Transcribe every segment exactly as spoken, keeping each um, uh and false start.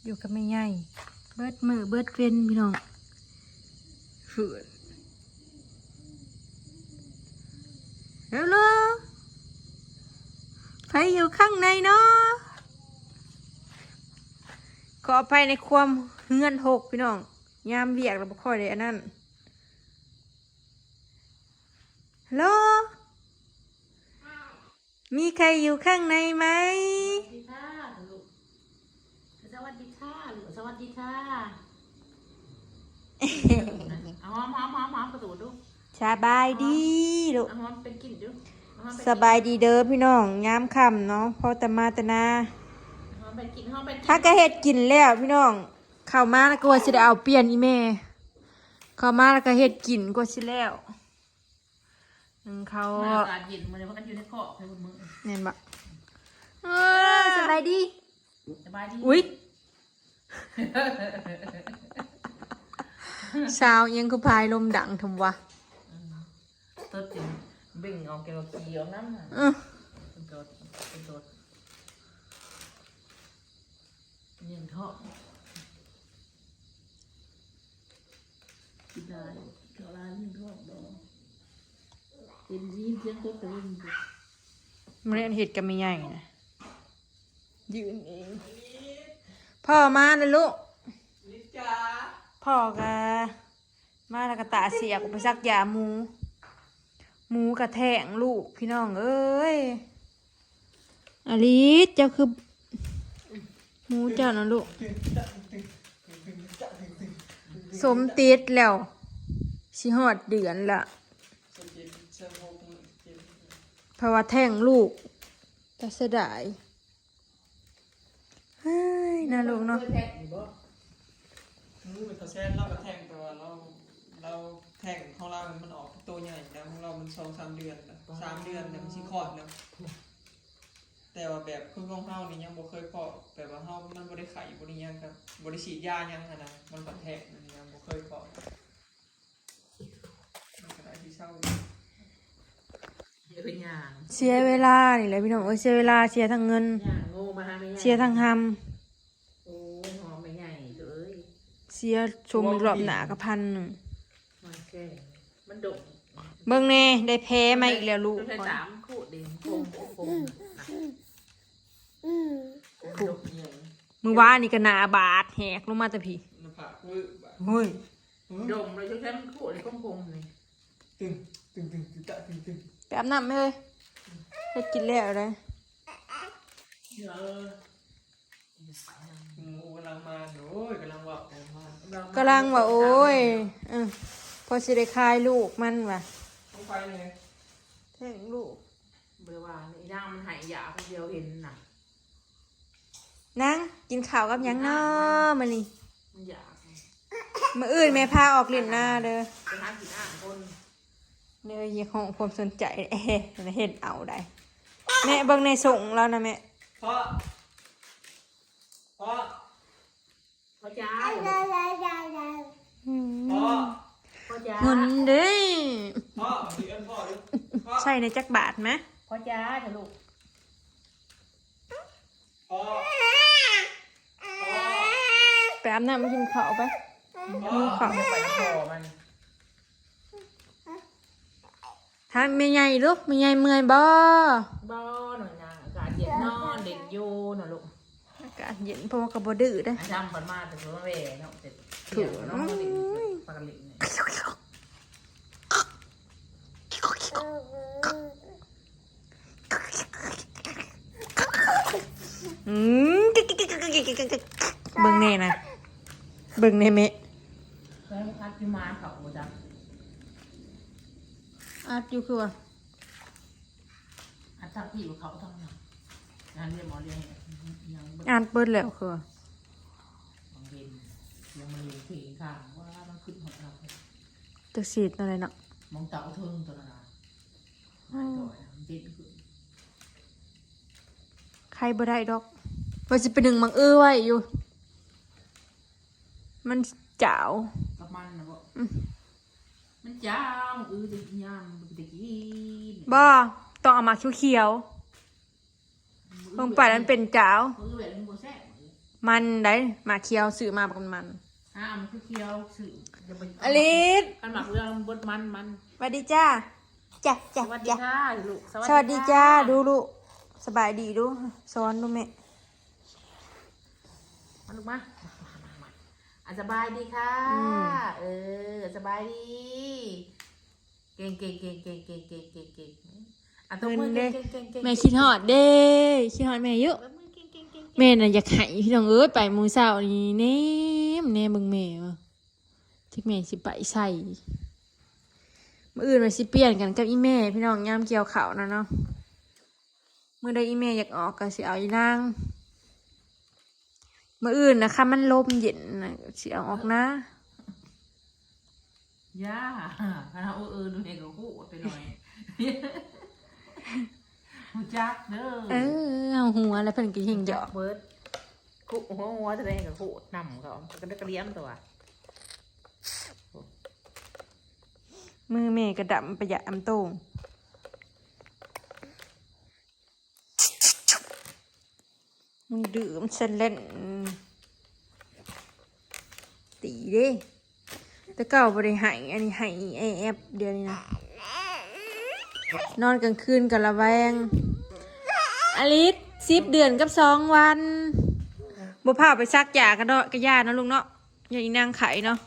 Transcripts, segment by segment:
อยู่กับแม่ใหญ่ เบิดมื้อเบิดเว็นพี่น้อง เหือน ฮัลโหล ใครอยู่ข้างในเนาะ ขออภัยในความเฮือนหกพี่น้อง ยามเวียกเราบ่ค่อยได้อันนั้น ฮัลโหล มีใครอยู่ข้างในไหม สวัสดีค่ะลูก สวัสดีค่ะลูก สวัสดีค่ะ เอาหอมหอมหอมหอมประตูดู สบายดีลูก เอาหอมเป็นกลิ่นดู เอาหอมเป็นกลิ่น สบายดีเด้อพี่น้อง ยามค่ำเนาะ พอแต่มาแต่นา เอาหอมเป็นกลิ่น หอมเป็นกลิ่น ถ้าก็เฮ็ดกินแล้วพี่น้อง เข้ามาแล้วก็ว่าสิได้เอาเปลี่ยนอีแม่ เข้ามาแล้วก็เฮ็ดกินกว่าสิแล้ว หนึ่งเขา อากาศเย็นมาเลย เพราะกันอยู่ในคอกให้หมดมื้อ แม่นบ่ เออ สบายดี สบายดี อุ๊ย สาวเอียงคือพายลมดังทำวะ อืม ตัวจริงเบ่งออกแกวขี้ออกน้ำน่ะ เออ เป็นตัว เป็นตัว เลี้ยงท้อง กินได้ เขาร้านเลี้ยงท้องบ่ เป็นยีนเสียงกบกระเวนอยู่ มันเล่นเห็ดกับแม่ใหญ่นะ ยืนเอง พ่อมาแล้วลูก ลิจ๋า พ่อกะมาแล้วก็ตาเสียกไปซักยาหมู หมูกะแท้งลูกพี่น้องเอ้ย อลิสเจ้าคือ หมูเจ้านะลูก สมติดแล้ว สิฮอดเดือนละ เพราะว่าแท้งลูก จะเสียดาย เฮ้ย นะลูกเนาะ เคยแท้งอยู่บ่ อืม เขาแซนเราก็แท้ง แต่ว่าเรา เราแท้งของเรามันออกตัวใหญ่แล้ว ของเรามันสองสามเดือนแล้ว สามเดือนแล้วมันสิคลอดแล้ว แต่ว่าแบบคือของเฮานี่ยังบ่เคยคลอด แบบว่าเฮามันบ่ได้ไข้บ่ได้หยังครับ บ่ได้ฉีดยาหยังหั้นนะ มันก็แท้งมันยังบ่เคยคลอด มันก็ได้ที่เศร้าอยู่ เดี๋ยวเป็นหยัง เสียเวลานี่แหละพี่น้องเอ้ย เสียเวลา เสียทั้งเงิน ย่างโง่มาหาแม่ย่า เสียทั้งหำ โอ้ย หอมไม่ใหญ่เลย เสียชมอีกรอบหน้าก็พันหนึ่ง มันแก่ มันดก เบิ่งแน่ ได้แพ้มาอีกแล้วลูก ต้องใช้สามคู่เด้ง คง คง คง ดกใหญ่ มื้อวานนี่ก็หน้าบาดแหกลงมาแต่พี้ หน้าผากวืบอะ เฮ้ย ดมเลย ต้องใช้มันคู่เลย คง คงเลย ตึง ตึง ตึง ตึง ตึง ตึง ไปอาบน้ำไหมเฮ้ย เฮ็ดกินแล้วเลย เดี๋ยว หมูกำลังมา โอ้ย กำลังว่า กำลังว่า กำลังว่า โอ้ย เออ พอสิได้คายลูกมันว่ะ ต้องไปเลย แท้งลูก บริวารนี่นางมันหายยาคนเดียวเห็นน่ะ นางกินข้าวกับหยังน้อมื้อนี้ มันอยาก มื้ออื่นแม่พาออกเล่นนาเด้อ ไปหากินอ่างคน เนี่ยเรียกร้องความสนใจ เอ๊ะ เห็นเอาได้ แม่เบิ่งในส่งแล้วนะแม่ พ่อ พ่อ พ่อจ๋า อืม พ่อ พ่อจ๋า เงินเด้ พ่อ เดี๋ยวพ่อ เดี๋ยวพ่อ ใส่ในจักบาทไหม พ่อจ๋าเถอะลูก พ่อ พ่อ ไปอาบน้ำมากินข้าวไป พ่อ หิวข้าว ไปพ่อมัน ถามแม่ใหญ่ลูก แม่ใหญ่เมื่อยบ่ บ่หน่อยนะ อากาศเย็นนอนเล่นอยู่น่ะลูก อากาศเย็น เพราะว่าก็บ่ดื้อเด้ อาจารย์ปันมาแต่ตัวแหว่เนาะ แต่เที่ยงเนาะ เล่นปกติเนี่ย อืม เบิ่งแน่นะ เบิ่งแน่แม่ แล้วพัดที่มาเขาบ่จ๊ะ อัดอยู่คือว่า อัดทักพี่ว่าเขาต้องหยัง งานเรียนหมอเรียนยังบ่ อ่านเปิดแล้วคือว่า บางเวนยังมาเรียนเพลงข้างว่ามันขึ้นของเรา จักสิเฮ็ดแนวใดเนาะ มองเต่าเทิงตัวนั้นน่ะ อืม มันเด่นขึ้น ไข่บ่ได้ดอก ว่าสิไปนึ่งหมากอื้อไว้อยู่ มันจ๋าว กับมันน่ะบ่ อืม มันจ๋าว อื้อแต่ย่างมันบ่ได้กิน บ่ ต้องเอาหมากเขียวๆ เบิ่งไปมันเป็นจ๋าว มื้อแบบมันบ่แซ่บ มันได้ หมากเขียวซื้อมาบักมัน อ่ามันคือเขียวสื่ออย่าไป อลิส คันหมากเรื่องบดมันมัน สวัสดีจ้าจ้าจ้า สวัสดี จ้า ค่ะลูก สวัสดีจ้า ดูลูก สบายดีดู สอนดูแม่ มาลูกมามามามาอ่ะสบายดีค่ะ อืม เออสบายดี เก่งเก่งเก่งเก่งเก่งเก่งเก่งเก่งอ่ะตบมือ เงินเด้ เก่งเก่งเก่งเก่ง แม่คิดฮอดเด้ คิดฮอดแม่อยู่ ตบมือเก่งเก่งเก่ง แม่น่ะอยากให้พี่น้องเอ้ย ไปมื้อเช้านี่แหนมแหนมเบิ่งแม่ว่าจักแม่สิไปใส่มื้ออื่นว่าสิเปลี่ยนกันกับอีแม่พี่น้องยามเกี่ยวข้าวนะเนาะ มื้อใดอีแม่อยากออกก็สิเอาอีนาง มื้ออื่นนะคะ มันลมเย็นนะสิเอาออกนะ ย่าคณะโอเออดูเด็กก็คู่ไปหน่อย หูจักเด้อ เออเอาหัวแล้วเพิ่นก็ยิงหยอก เบิร์ดคู่หัวหัวแสดงกับคู่นำเขาก็ได้กระเลี้ยมตัว มือแม่กระดำประหยัดอำโต้งมันดื่มเซเลนตีเด้ แต่เก่าบ่ได้ให้อันนี้ให้แอฟเดียวนี้นะ นอนกลางคืนก็ระแวง อลิสสิบเดือนกับสองวันบ่พาไปซักยากระเดาะกระยาเนาะลูกเนาะ อย่าอีนางไข่เนาะ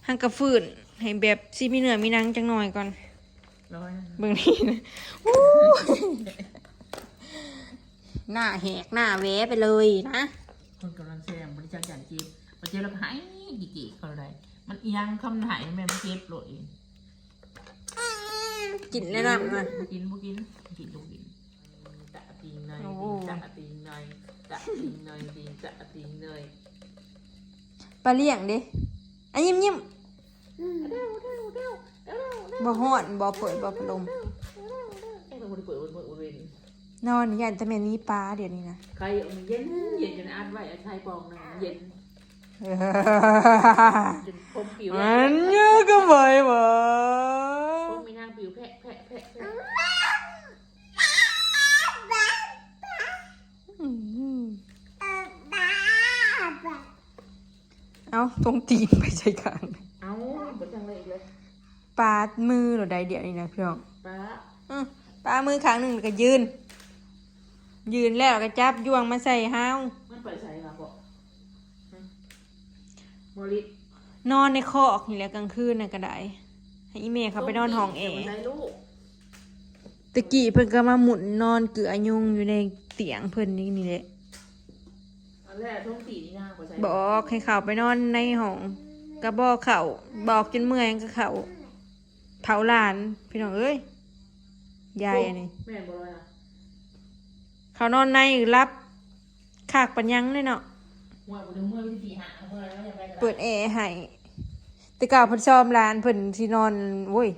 หังกระฟืนให้แบบสิมีเนื้อมีหนังจังหน่อยก่อน ร้อย เบิ่งนี่นะอู้หน้าแหกหน้าแหวไปเลยนะ คนกำลังแซงบริจาคอย่างจีบมาเจอแล้วก็หายกี่กี่เขาเลยมันเอียงคำหายแม่มันเจ็บโลดเอง กินแนะนำนะ บ่กินบ่กินกินลูกกินตะติงหน่อย โอ้ ตะติงหน่อยตะติงหน่อยติงตะติงหน่อย ปลาเลี้ยงเด้อ่ะยิ้มยิ้ม เด้วเด้วเด้วเด้วเด้ว บ่ฮ้อนบ่เปิดบ่พัดลม เอ้ยมันบ่ได้เปิดมันบ่ได้เว้น นอนย่านแต่แม่นี้ปลาเดี๋ยวนี้นะ ใครเอามันเย็นเย็นจนอัดไว้อัดไทยปองหนึ่งเย็นจนพรมผิว อันนี้ก็ไหวบ่ พรมมีนางผิวแพะแพะแพะแพะ อืมเอาตรงตีนไปใส่กัน เอาบ่จังเลยอีกเลย ปาดมือเราได้เดี๋ยวนี้นะพี่น้อง ป้า อืมปามือข้างหนึ่งแล้วก็ยืน ยืนแล้วก็จับย่วงมาใส่ห้าว มันไปใส่มาบอกมอลิด นอนในคอกนี่แหละกลางคืนน่ะก็ได้ ให้อีเมย์เขาไปนอนห้องแอร์ ได้ลูก ตะกี้เพิ่นก็มาหมุนนอนเกือยุงอยู่ในเตียงเพิ่นนี่นี่แหละ อันแรกท้องตีนี่นางไปใส่ บอกให้เขาไปนอนในห้องก็บอกเขาบอกจนเมื่อยก็เขาเผาหลานพี่น้องเอ้ยยายอันนี้ แม่บอกเลยนะ เขานอนในรับคากปัญญังเลยเนาะ หัวกูจะเมื่อยไปตีหาเมื่อยแล้วยังไงก็ เปิดแอร์ให้แต่เก่าเพิ่นซ้อมหลานเพิ่นสินอนโว้ย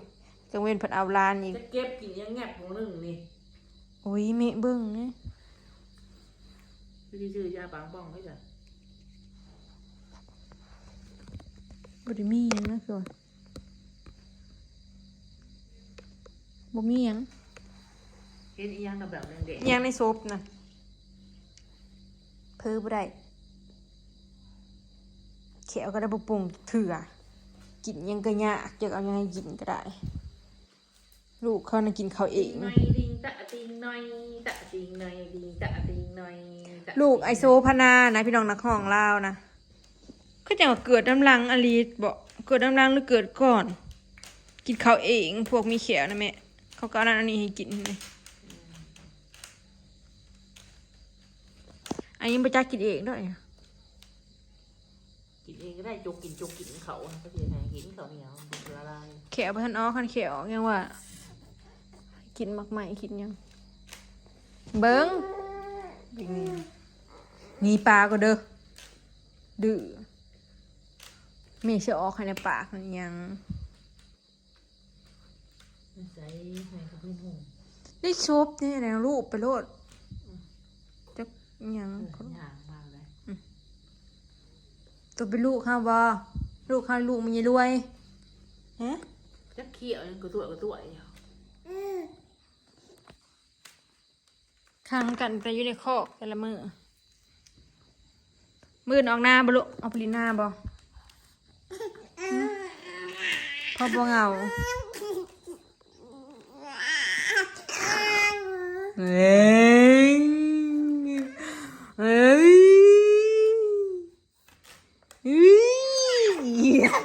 กลางเว้นเพิ่นเอาหลานอีก จะเก็บกินยังแงบของหนึ่งนี่ โอ้ยเมะเบิ่งนี่ ไปซื้อยาปางป่องไม่ใช่ บ่ได้มีหยังนะคือว่าบ่มีหยัง เห็นอีหยังกับแบบแดง อีหยังในศพนะเพ้อบ่ได้แขวก็ได้บ่ปรุงเถื่อกินหยังก็ยากจะเอาหยังให้กินก็ได้ ลูกเขานะกินเขาวเอง หน่อยดิงตะติงหน่อยตะติงหน่อยดิงตะติงหน่อยตะ ลูกไอโซพนานะพี่น้องนักห้องลาวนะ ก็จะมาเกิดน้ำลังอลิสบอกเกิดน้ำลังหรือเกิดก่อน กินเขาวเองพวกมีแขวนะแม่เขาก็เอานั่นอันนี้ให้กินเลยอันนี้บ่จักกินเองด้วย กินเองก็ได้จกกินจกกินเขานะก็คือไงกินเขาเนี่ยมันเป็นละลาย แขวบ่ทันออกคันแขวออกยังว่า กินหมากไม้กินหยังเบิ่งนี่ปลาก็เด้อดื้อแม่สิออกให้ในปากมันหยัง ใส่ให้เขาเป็นหง ได้ชบนี่แหละลูกไปโลดจักหยัง อย่างมาเลย ตัวเป็นลูกเขาบ่ลูกเขาลูกมันยายรวยฮะ จักเขี้ยวยังกระตัวกระตัวอยู่ ขังกันแต่อยู่ในคอกแต่ละมื้อ มื้ออื่นออกนาบ่ลูก ออกไปเล่นนาบ่ พ่อบ่เหงา เอ้ย เอ้ย เอ้ย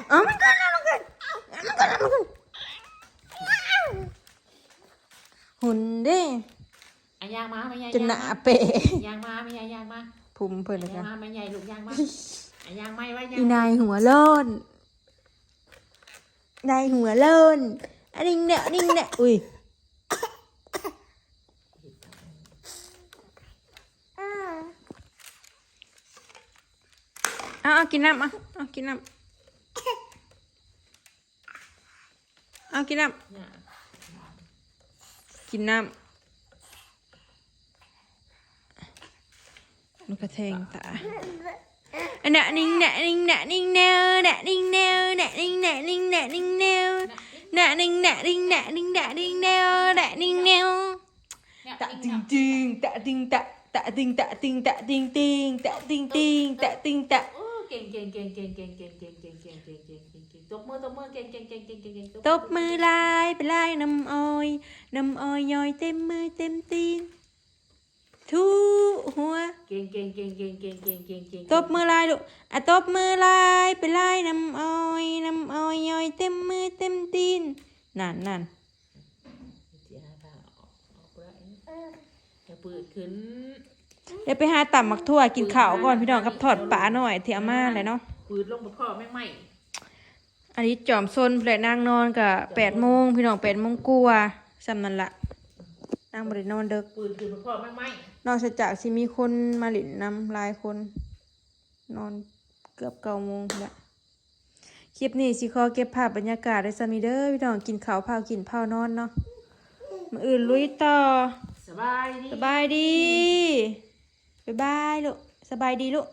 เอามันก่อน เอามันก่อน เอามันก่อน เอามันก่อน หุ่นเด้ อ่ะยางมาไม่ใหญ่ จนหน้าเปะ ยางมาไม่ใหญ่ยางมา พุมเพิ่นเลย ยาง ค่ะ มาไม่ใหญ่ลูกยางมาอ่ะยางไม่ไว้ยาง อีนายหัวโล้น นายหัวโล้น อันนี้เนี่ย อันนี้เนี่ย อุ้ย เอาเอากินน้ำ เอาเอากินน้ำ เอากินน้ำ เนี่ย กินน้ำ มันกระแทงตา อันน่ะนิ่งน่ะนิ่งน่ะนิ่งแนวน่ะนิ่งแนวน่ะนิ่งน่ะนิ่งน่ะนิ่งแนวน่ะนิ่งน่ะนิ่งน่ะนิ่งน่ะนิ่งแนวน่ะนิ่งแนว เนี่ย ตะติงติงตะติงตะตะติงตะติงตะติงติงตะติงติงตะติงตะ โอ้เก่งเก่งเก่งเก่งเก่งเก่งเก่งเก่งเก่งเก่งเก่งเก่งตบมือตบมือเก่งเก่งเก่งเก่งเก่งเก่ง ตบมือลายไปลายน้ำอ้อย น้ำอ้อยย้อยเต็มมือเต็มตีน ทุหัว เก่งเก่งเก่งเก่งเก่งเก่งเก่งเก่ง ตบมือลายลูก อ่ะตบมือลายไปลายน้ำอ้อย น้ำอ้อยย้อยเต็มมือเต็มตีน นั่นนั่น เสียหน้าตาออกออกไปแล้วอย่าปืดขึ้น เดี๋ยวไปหาตำหมักถั่วกินข้าวก่อนพี่น้องกับทอดปลาหน่อยที่เอามาเลยเนาะ ปืดลงไปพ่อแม่งไหม อันนี้จอมซนและนางนอนกับแปดโมงพี่น้องแปดโมงกว่าซ้ำนั่นละนางบ่ได้นอนเดึก ปืดขึ้นไปพ่อแม่งไหม นอกจากสิมีคนมาหลินนำหลายคน นอนเกือบเก้าโมงแล้วคลิปนี้สิขอเก็บภาพบรรยากาศได้ซ้ำนี้เด้อพี่น้องกินข้าวพาวกินพาวนอนเนาะมื้ออื่นลุยต่อ สบายดี สบายดี บ๊ายบายลูก สบายดีลูก